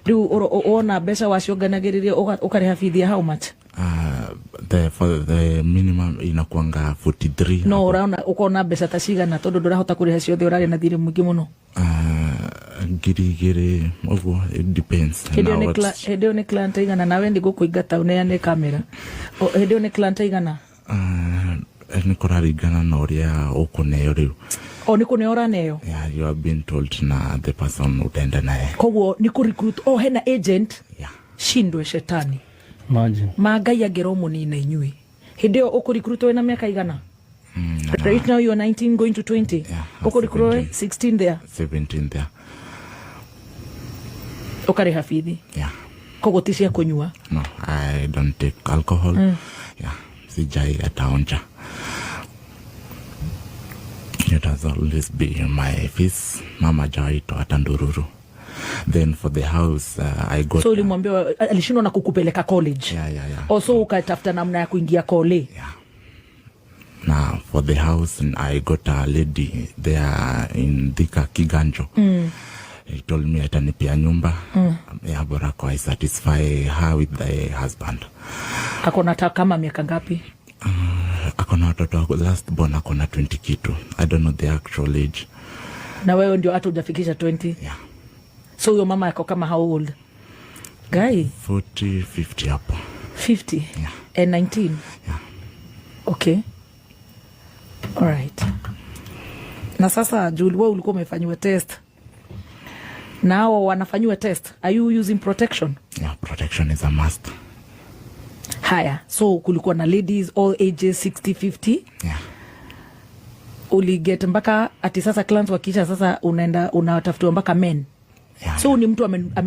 Rĩu wona mbeca wacionganagĩrĩria ũkarĩha bithi ya how much? The for the minimum inakuanga 43. No hapo. ũraona ũkona mbeca ta cigana tondũ ndũrahota kũrĩha ciothe, ũrarĩ na thirĩ mũingĩ mũno? 2000 ũguo, it depends. Hĩndĩ ĩyo Now nĩ hĩndĩ ĩyo nĩ client igana? Nawe ndigũkũingata ũneane kamera. Hĩndĩ ĩyo nĩ client igana? Nĩ kũraringana na ũrĩa ũkũneo rĩu. O nĩ kũneo ũraneo? Yeah, you have been told na the person utaenda naye. Koguo nĩ kũ recruit o hena agent? Yeah. Shindwe shetani. Imagine. Ma Ngai angĩra ũmũnina inyuĩ. Hĩndĩ ĩyo ũkũ recruit wĩna mĩaka igana? Right now you are 19 going to 20. Yeah, Ũkũ recruit 17. 16 there? 17 there. Ũkarĩha bithi? Yeah. Koguo ti cia kũnyua? No, I don't take alcohol. Yeah, sijai ataonja. It has always been my fees. Mama hajawahi toa hata ndururu. Then for the house, I got So ulimwambia alishindwa na kukupeleka college? Yeah. Also ukatafuta namna ya kuingia kole? Yeah. Now for the house, I got a lady there in Thika, Kiganjo. He told me atanipea nyumba. Yeah, bora kwa I satisfy her with the husband. Akona ta kama miaka ngapi? Akona watoto wako, last born akona 20 kitu. I don't know the actual age. Na wewe ndio hata hujafikisha 20? Yeah. So huyo mama ako kama how old guy? 40, 50 hapo. 50? Yeah. And 19? Yeah. Okay, alright. Na sasa juu wewe ulikuwa umefanyiwa test, nao wanafanyiwa test, are you using protection? Yeah, protection is a must. Haya, so kulikuwa na ladies all ages, 60, 50? Yeah. Uliget mpaka ati sasa clients wakiisha, sasa unaenda unatafutiwa mpaka men? Yeah. So ni mtu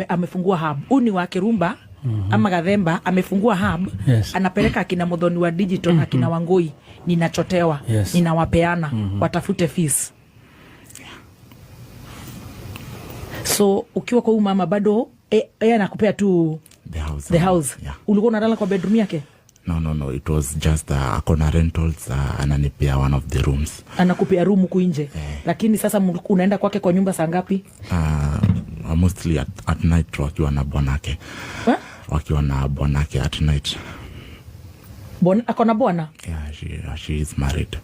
amefungua hub, huu ni wa Kirumba ama Gathemba, amefungua hub. Anapeleka akina Muthoni wa digital, akina Wangui, ninachotewa, ninawapeana watafute fees. So ukiwa kwa huyu mama bado anakupea tu The house. The house? Yeah. Ulikuwa unalala kwa bedroom yake? No, it was just akona rentals, ananipea one of the rooms. Anakupea room huku nje? Eh. Lakini sasa unaenda kwake kwa nyumba saa ngapi? Mostly at night wakiwa na bwanake. Eh? Wakiwa na bwanake at night. Bwana, akona bwana? Yeah, she is married.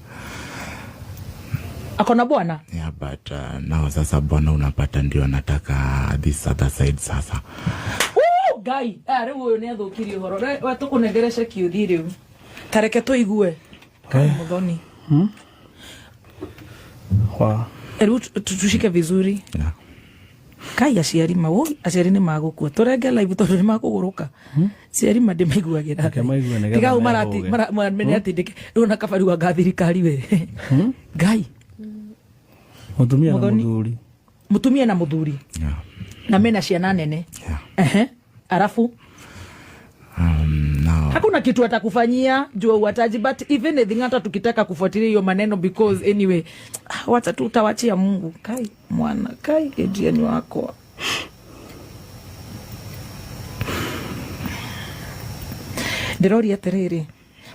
Akona bwana? Yeah, but now sasa bwana unapata ndio anataka this other side sasa. Woo, Ngai, rĩu ũyũ nĩ athũkirie ũhoro. We tũkũnengere ceki ũthiĩ rĩu, tareke tũigue. Eh. Muthoni. Wow. Rĩu tushike vizuri. Yeah. Kai, aciari ma woi, aciari nĩ magũkua, tũrenge live tondũ nĩ makũgũrũka. Aciari ma ndĩmaiguagĩra. Reke maigue nĩgetha tiga hau. mehũge. Maramene atindĩke rĩu na kabarua ga thirikari we. Ngai. Mũtumia na Muthoni. mũthuri. Mũtumia na mũthuri. Yeah. Na mena ciana nene. Yeah. Ehe, arafu? Now Hakuna kitu atakufanyia juu uwataji, but if anything hata tukitaka kufuatilia hiyo maneno, because anyway, ah, wacha tu utawachia Mungu. Kai mwana kai Adrian wako ndĩroria atĩrĩrĩ,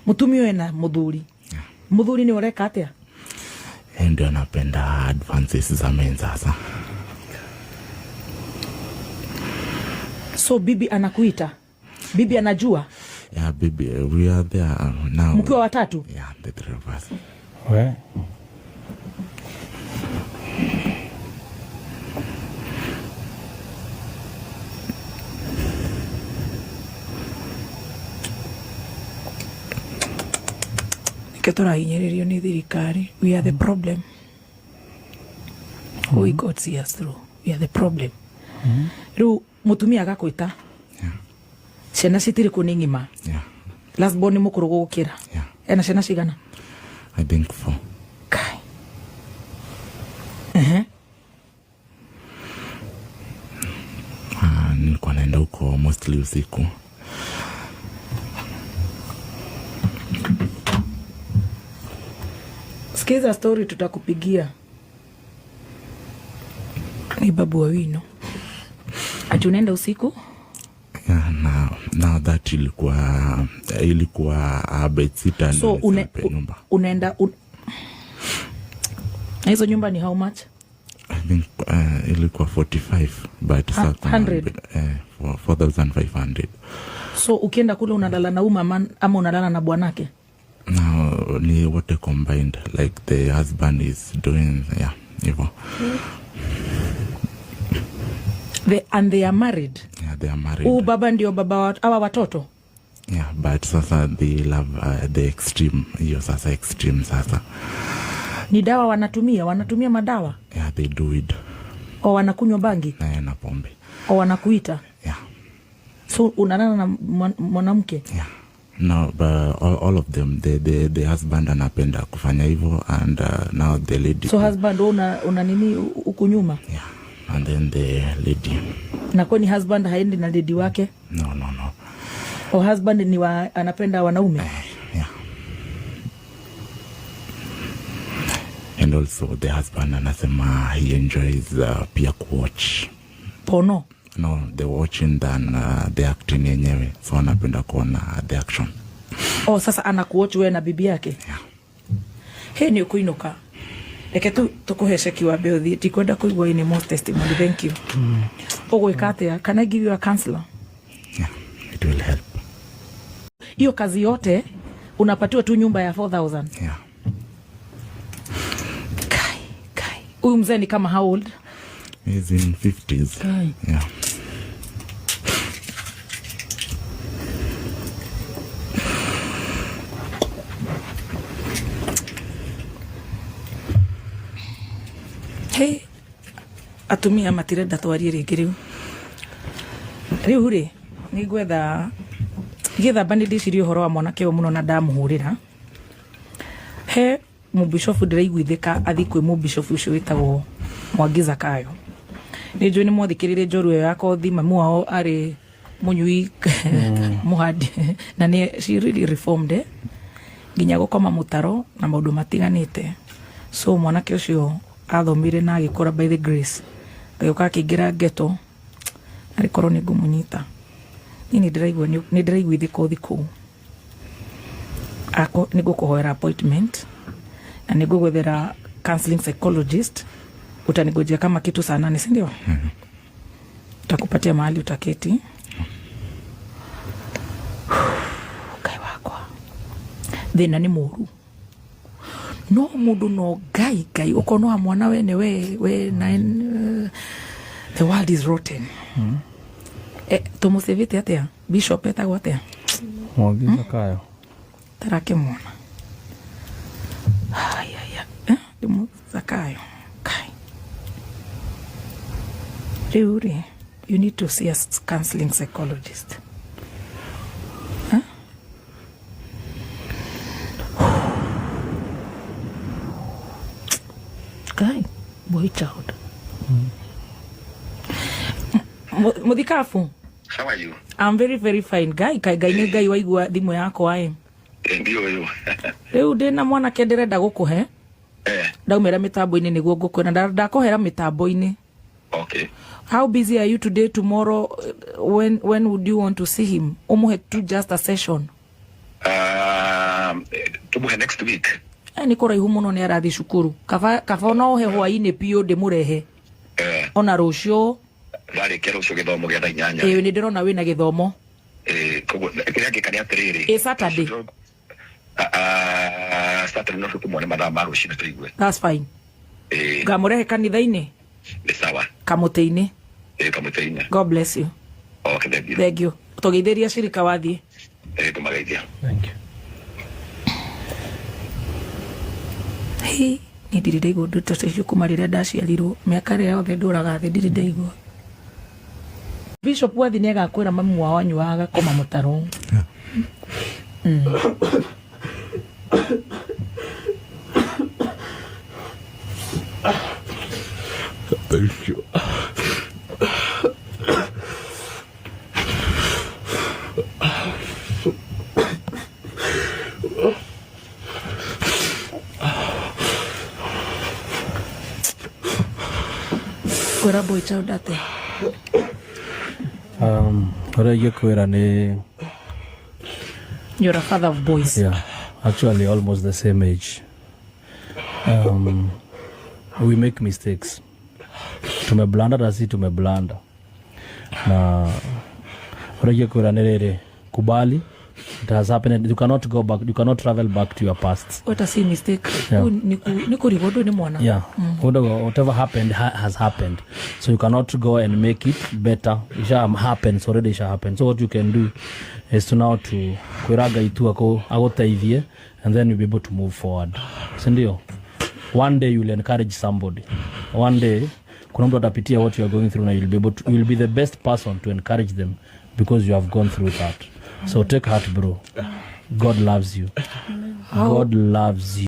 mũtumia ũyũ ena mũthuri, mũthuri nĩ ũreka atĩa? Yeye ndio anapenda advances za men sasa. So bibi anakuita, bibi anajua? Yeah, baby, we are there now. Mkiwa watatu? Yeah, the three of us. We. Nĩkĩo tũrahinyĩrĩrio nĩ thirikari. We are the problem. We God see us through. We are the problem. Rĩu mũtumia agakwĩta, ciana citirĩ kuo, nĩ ng'ima? Yeah. Last born nĩ mũkũrũ gũgũkĩra? Yeah. Ena ciana cigana? I think four. Kai. Ehe. Nilikuwa naenda huko mostly usiku. Sikiza story tutakupigia ni Babu Wawino ati unaenda usiku. Yeah, now that ilikuwa bedsitter So ndio nisipe nyumba. Unaenda na hizo nyumba ni how much? I think ilikuwa 45, but sasa kuna 100? 4,500. So ukienda kule unalala na huyu mama ama unalala na bwanake? Now ni wote combined, like the husband is doing, yeah, hivyo. And they are married? Yeah, they are married. Huu baba ndio baba hawa watoto? Yeah, but sasa they love the extreme, hiyo sasa extreme sasa. Ni dawa wanatumia? Wanatumia madawa? Yeah, they do it. O wanakunywa bangi? Na pombe. O wanakuita? Yeah. So unalala na mwanamke? Yeah. No, but all of them, the husband anapenda kufanya hivyo, and now the lady. So husband una nini huku nyuma? Yeah. And then the lady. Na kwani husband haendi na lady wake? No, no, no. O husband ni anapenda wanaume? Yeah. And also the husband anasema he enjoys pia kuwatch. Pono? No, the watching than the acting yenyewe. So anapenda kuona the action. Oh, sasa anakuwatch wewe na bibi yake? Yeah. He ni ukuinuka. Reke tu tukuhe ceki wambe uthie, ndikwenda kuigua any more testimony. Thank you. Ũgwĩka atĩa? Can I give you a counselor? Yeah, it will help. Hiyo kazi yote unapatiwa tu nyumba ya 4,000. Yeah. Kai, kai. Huyu mzee ni kama how old? He's in 50s. Kai. Yeah. Hey, atumia matirenda twarie rĩngĩ rĩu. Rĩu rĩ, nĩ ngwetha ngĩthamba nĩ ndĩcirie ũhoro wa mwanake ũyũ mũno na ndamũhũrĩra. He mũbishofu ndĩraiguithĩka athiĩ kwĩ mũbishofu ũcio wĩtagwo Mwangi Zakayo. Nĩ njũĩ nĩ mwathikĩrĩrie njorua ĩyo ya kothi, mamu wao arĩ mũnyui mũhandi na nĩ she really reformed, nginya gũkoma mũtaro na maũndũ matiganĩte. So mwanake ũcio athomire na agĩkũra by the grace, agĩũka akĩingĩra ghetto, arĩ korwo nĩ ngũmũnyita. Niĩ nĩ ndĩraigua nĩ ndĩraiguithĩka ũthi kũu. Ako nĩ ngũkũhoera appointment na nĩ ngũgwethera counseling psychologist, utanigojea kama kitu saa 8, si ndio? Utakupatia mahali utaketi. Ngai wakwa, thĩna nĩ mũru, no mũndũ no Ngai Ngai ũkona wa mwana wene we na the world is rotten. Tũmũcĩvĩte atĩa? Bishop etagwo atĩa? Mwangi Zakayo. Tarakĩmuona. Haya, ndĩmũ Zakayo. Kai. Rĩu rĩ, you need to see a counseling psychologist. Huh? Guy, boy child. Muthikabu. How are you? I'm very, very fine. Guy, kai Ngai nĩ Ngai waigua thimũ yakwa ĩ. Ndio ũyũ. Rĩu ndĩna mwanake ndĩrenda gũkũhe. Ndaumĩra mĩtambo-inĩ nĩguo ngũkwĩra. Na ndakũhera mĩtambo-inĩ. Okay. How busy are you today, tomorrow? When would you want to see him? Ũmũhe tu just a session. Tumuhe next week. Nĩ kũraihu mũno nĩ arathiĩ cukuru. Kaba no ũhe hwaĩ-inĩ biũ ndĩmũrehe. Ona rũciũ. Ndarĩkia rũciũ gĩthomo gĩa thaa inyanya. Ĩĩ, nĩ ndĩrona wĩna gĩthomo. Koguo, kĩrĩa ngĩka nĩ atĩrĩrĩ. Saturday. Saturday no tũkĩmuone mathaa ma rũcinĩ tũigue. That's fine. Ngamũrehe kanitha-inĩ? Nĩ sawa. Kamũtĩ-inĩ. Kamũtĩ-inĩ. God bless you. Okay, thank you. Thank you. Tũgeithĩria cirika wathiĩ. Ngũmageithia. Thank you. Hey, niĩ ndirĩ ndaigua ũndũ ta ũcio kuma rĩrĩa ndaciarirwo. Mĩaka ĩrĩa yothe ndũraga thĩ ndirĩ ndaigua. Bishop wathi nĩ agakwĩra mamu wao anyuaga agakoma mũtaro. Thank you. Kwĩra boy child atĩa? Ũrĩa ingĩkwĩra nĩ You're a father of boys. Yeah, actually almost the same age. We make mistakes. Tumeblanda na si tumeblanda. Na Ũrĩa kwĩra nĩ rĩrĩ, kubali it has happened. You cannot go back, you cannot travel back to your past. Hata si mistake. Yeah. Huyu ni kurigwo nĩ mwana. Yeah. Whatever happened has happened, so you cannot go and make it better. It shall happen, so already shall happen. So what you can do is to now to kwĩra Ngai tu agũteithie, and then you'll be able to move forward, sindio? One day you'll encourage somebody. One day kuna mtu atapitia what you are going through na you'll be able to, you'll be the best person to encourage them because you have gone through that. So take heart, bro. God loves you. God loves you.